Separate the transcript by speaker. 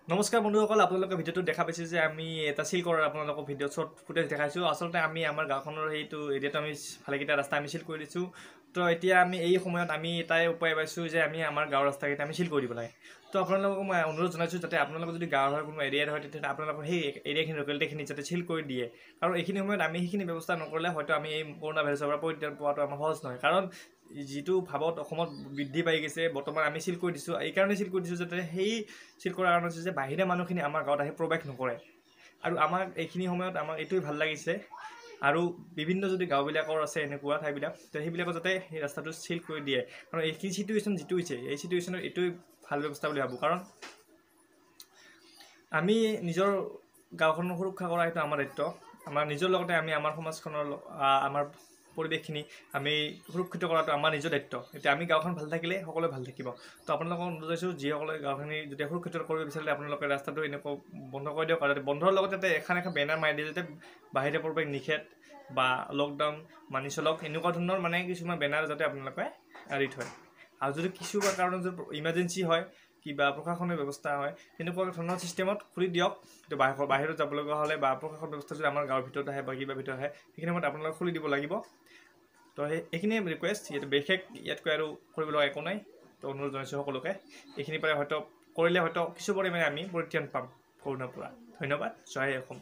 Speaker 1: নমস্কাৰ বন্ধুসকল, আপোনালোকে ভিডিঅ'টো দেখা পাইছে যে আমি এটা চিল কৰাৰ আপোনালোকক ভিডিঅ' শ্বৰ্ট ফুটেজ দেখাইছোঁ। আচলতে আমি আমাৰ গাঁওখনৰ সেইটো এৰিয়াটো আমি ভালেকেইটা ৰাস্তা আমি চিল কৰি দিছোঁ। তো এতিয়া আমি এই সময়ত আমি এটাই উপায় পাইছোঁ যে আমি আমাৰ গাঁৱৰ ৰাস্তাকেইটা আমি চিল কৰি দিব লাগে। তো আপোনালোকক মই অনুৰোধ জনাইছোঁ যাতে আপোনালোকৰ যদি গাঁৱৰ হয়, কোনো এৰিয়াৰ হয়, তেতিয়াহ'লে আপোনালোকৰ সেই এৰিয়াখিনি, লোকেলিটিখিনি যাতে চিল কৰি দিয়ে। কাৰণ এইখিনি সময়ত আমি সেইখিনি ব্যৱস্থা নকৰিলে হয়তো আমি এই কৰোণা ভাইৰাছৰ পৰা পৰিত্ৰাণ পোৱাটো আমাৰ সহজ নহয়। কাৰণ যিটো ভাৱত অসমত বৃদ্ধি পাই গৈছে বৰ্তমান, আমি চিল কৰি দিছোঁ এইকাৰণে চিল কৰি দিছোঁ যাতে সেই চিল কৰাৰ কাৰণ হৈছে যে বাহিৰা মানুহখিনি আমাৰ গাঁৱত আহি প্ৰৱেশ নকৰে। আৰু আমাক এইখিনি সময়ত আমাক এইটোৱে ভাল লাগিছে। আৰু বিভিন্ন যদি গাঁওবিলাকৰ আছে এনেকুৱা ঠাইবিলাক, তো সেইবিলাকত যাতে সেই ৰাস্তাটো চিল কৰি দিয়ে। কাৰণ এইখিনি চিটুৱেশ্যন যিটো হৈছে, এই চিটুৱেশ্যনত এইটোৱে ভাল ব্যৱস্থা বুলি ভাবোঁ। কাৰণ আমি নিজৰ গাঁওখনৰ সুৰক্ষা কৰা সেইটো আমাৰ দায়িত্ব। আমাৰ নিজৰ লগতে আমি আমাৰ সমাজখনৰ, আমাৰ পৰিৱেশখিনি আমি সুৰক্ষিত কৰাটো আমাৰ নিজৰ দায়িত্ব। এতিয়া আমি গাঁওখন ভাল থাকিলে সকলোৱে ভাল থাকিব। তো আপোনালোকক অনুৰোধ জনাইছোঁ, যিসকলে গাঁওখিনি যদি সুৰক্ষিত কৰিব বিচাৰিলে আপোনালোকে ৰাস্তাটো এনেকুৱা বন্ধ কৰি দিয়ক আৰু বন্ধৰ লগতে যাতে এখন এখন বেনাৰ মাৰি দিয়ে যাতে বাহিৰে প্ৰৱেশ নিষেধ বা লকডাউন মানি চলক, এনেকুৱা ধৰণৰ মানে কিছুমান বেনাৰ যাতে আপোনালোকে আঁৰি থয়। আৰু যদি কিছু কাৰণত যদি ইমাৰ্জেঞ্চি হয়, কিবা প্ৰশাসনৰ ব্যৱস্থা হয়, তেনেকুৱা ধৰণৰ ছিষ্টেমত খুলি দিয়ক। কিন্তু বাহিৰত যাব লগা হ'লে বা প্ৰশাসন ব্যৱস্থা যদি আমাৰ গাঁৱৰ ভিতৰত আহে বা কিবা ভিতৰত আহে, সেইখিনি সময়ত আপোনালোকে খুলি দিব লাগিব। তো সেইখিনিয়ে ৰিকুৱেষ্ট, ইয়াত বিশেষ ইয়াতকৈ আৰু কৰিব লগা একো নাই। তো অনুৰোধ জনাইছোঁ সকলোকে, এইখিনিৰ পৰাই হয়তো কৰিলে হয়তো কিছু পৰিমাণে আমি পৰিত্ৰাণ পাম কৰোণাৰ পৰা। ধন্যবাদ, জয় অসম।